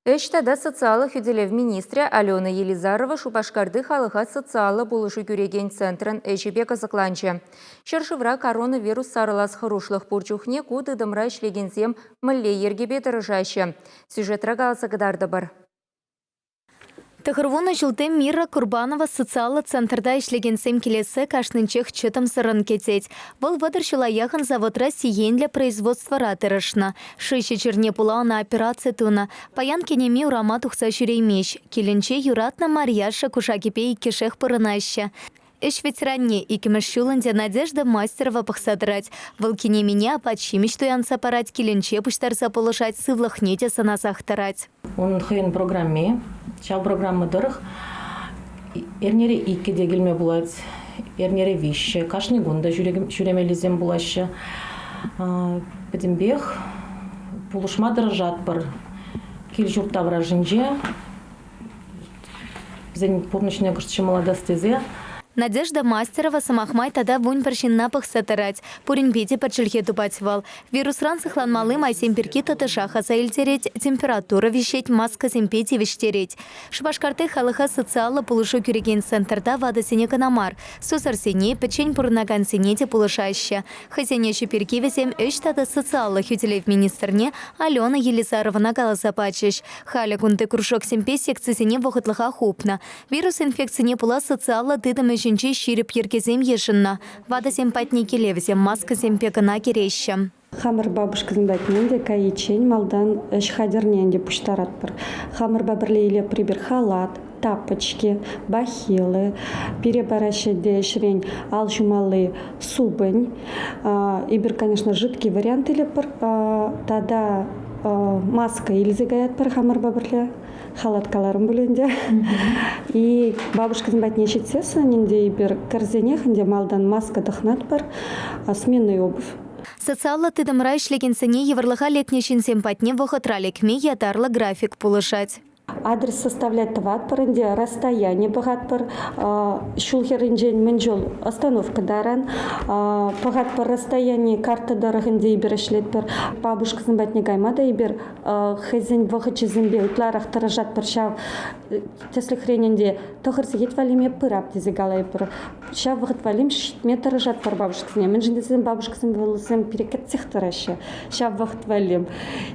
Ӗҫ тата социаллӑ хӳтӗлев министрӗ Алена Елизарова Шупашкарти халӑха социаллӑ пулӑшу кӳрекен центрӑн ӗҫӗпе кӑсӑкланчӗ. Ҫӗршывра коронавирус сарӑлас хӑрушлӑх пур чухне ку тытӑмра ӗҫлекенсем мӗнле йӗркепе тӑрӑшаҫҫӗ? Сюжетра каласа кӑтартӑпӑр. 90 ҫулти Мира Курбанова социаллӑ центрта ӗҫлекенсем килессе кашнинчех чӑтӑмсӑррӑн кӗтет. Вӑл 30 ҫула яхӑн заводра сиенлӗ производствӑра тӑрӑшнӑ. Шыҫӑ чирне пула ӑна операци тунӑ. Паян кинеми урама тухса ҫӳреймест. Килӗнче юратнӑ Марьяша кушакӗпе иккӗшех пурӑнаҫҫӗ. Ӗҫ ветеранне иккӗмӗш ҫул ӗнтӗ Надежда Мастерова пӑхса тӑрать. Вӑл кинемине апат-ҫимӗҫ туянса парать, килӗнче пуҫтарса пулӑшать, сывлӑхне те сӑнасах тӑрать. Унӑн хӑйӗн программи. Ҫав программа тӑрӑх эрнере иккӗ те килме пулать, эрнере виҫҫӗ, кашни кун та ҫӳремеллисем пулаҫҫӗ. Пӗтӗмпех пулӑшма тӑрӑшатпӑр. Кил-ҫурт таврашӗнче вӗсен пурнӑҫне кӑшт ҫӑмӑллатас тесе. Надежда Мастерова, сӑмах май, тата 11 ҫынна пӑхса тӑрать. Пуринпе те пӗр чӗлхе тупать вӑл. Вирусран сыхланмалли майсем пирки тӑтӑшах аса илтерет, температура виҫет, маскӑсемпе тивӗҫтерет. Шупашкарти халӑха социаллӑ пулӑшу кӳрекен центрта ватӑсене кӑна мар, сусӑрсене, пӗччен пурӑнакансене те пулӑшаҫҫӗ. Хӑйсен ӗҫӗ пирки вӗсем ӗҫ тата социаллӑ хӳтӗлев министрне Алена Елизаровӑна каласа пачӗҫ. Халӗ кунти кружоксемпе секцисене вӑхӑтлӑха хупнӑ. Вирус инфекцине пула социаллӑ тытӑм ӗҫӗнче ҫирӗп йӗркесем йышӑннӑ. Ватӑсем патне киле вӗсем маскӑсемпе кӑна кӗреҫҫӗ. Хамӑр бабушкӑсем патне те кайиччен малтан ӗҫ хатӗрне ӗнтӗ пуҫтаратпӑр. Хамӑрпа пӗрле илетпӗр эпир халат, тапочки, бахилы. Пире параҫҫӗ те ӗҫрен ал ҫумалли супӑнь. Эпир, конечно, жидкий вариант илетпӗр тата маска илсе каятпӑр хамӑрпа пӗрле. Халат каларӑм пуль ӗнтӗ. И бабушкӑсем патне ҫитсессӗн ӗнтӗ эпир кӗрсенех ӗнтӗ малтан маска тӑхӑнатпӑр, сменный обувь. Социаллӑ тытӑмра ӗҫлекенсене йывӑрлӑха лекнӗ ҫынсем патне вӑхӑтра лекме ятарлӑ график пулӑшать. Адрес составлять тӑватпӑр ӗнтӗ, расстояние пӑхатпӑр, ҫул хӗрринчен мӗн чул остановка таран пӑхатпӑр, расстояние карта тӑрӑх ӗнтӗ эпир ӗҫлетпӗр. Бабушкӑсем патне кайма та эпир хӑйсен вӑхӑчӗсемпе ытларах тӑрӑшатпӑр ҫав. Тӗслӗхрен ӗнтӗ тӑхӑр сехет валли пырап тесе калайӑпӑр. Ҫав вӑхӑт валли ҫитме тӑрӑшатпӑр бабушкӑсене. Мӗншӗн тесен бабушкӑсем вӗсем пире кӗтсех тӑраҫҫӗ. Ҫав вӑхӑт валли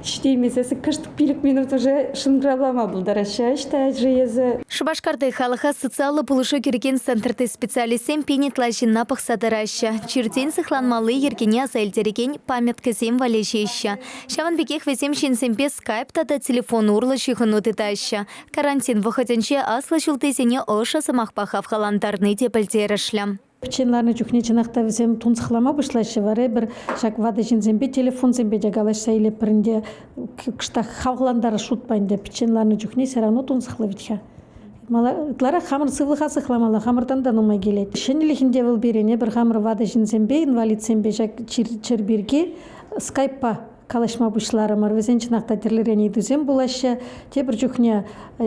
ҫитеймесессӗн кӑшт пилӗк минут уже шӑнкӑравлама пултараҫҫӗ. Ӑҫта-ши эсӗ? Шупашкарти халӑха социаллӑ пулӑшу кӳрекен центрти специалистсем пин ытла ҫынна пӑхса тӑраҫҫӗ. Чиртен сыхланмалли йӗркене аса илтерекен памяткӑсем валеҫеҫҫӗ. Ҫавӑн пекех вӗсем ҫынсемпе скайп тата телефон урлӑ ҫыхӑну тытаҫҫӗ. Карантин вӑхӑтӗнче аслӑ ҫултисене ӑшӑ сӑмахпа хавхалантарни те пӗлтерӗшлӗ. Пӗччен ларнӑ чухне чӑнах та вӗсем тунсӑхлама пуҫлаҫҫӗ. Вара эпир ҫак ватӑ ҫынсемпе телефонсемпе те калаҫса илетпӗр ӗнтӗ. Кӑштах хавхалантарас шутпа ӗнтӗ пӗччен ларнӑ чухне все равно тунсӑхлӑ вӗт-ха. Ытларах хамӑр сывлӑха сыхламалла, хамӑртан та нумай килет. Ҫӗнӗлӗх ӗнтӗ вӑл пирӗн. Эпир хамӑр ватӑ ҫынсемпе, инвалидсемпе ҫак чир пирки скайппа калаҫма пуҫларӑмӑр. Вӗсен чӑнах та тӗрлӗрен ыйтусем пулаҫҫӗ. Тепӗр чухне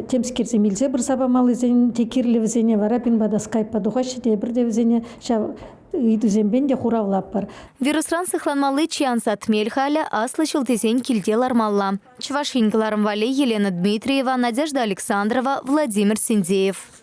темскерсем илсе пырса памаллисем те кирлӗ вӗсене. Вара пин пата скайппа тухаҫҫӗ те эпир те вӗсене ҫав ыйтусемпе те хуравлатпӑр. Вирусран сыхланмалли чи ансат мел халӗ аслӑ ҫултисен килте лармалла. Чӑваш Ен кӑларӑм валли Елена Дмитриева, Надежда Александрова, Владимир Синдеев.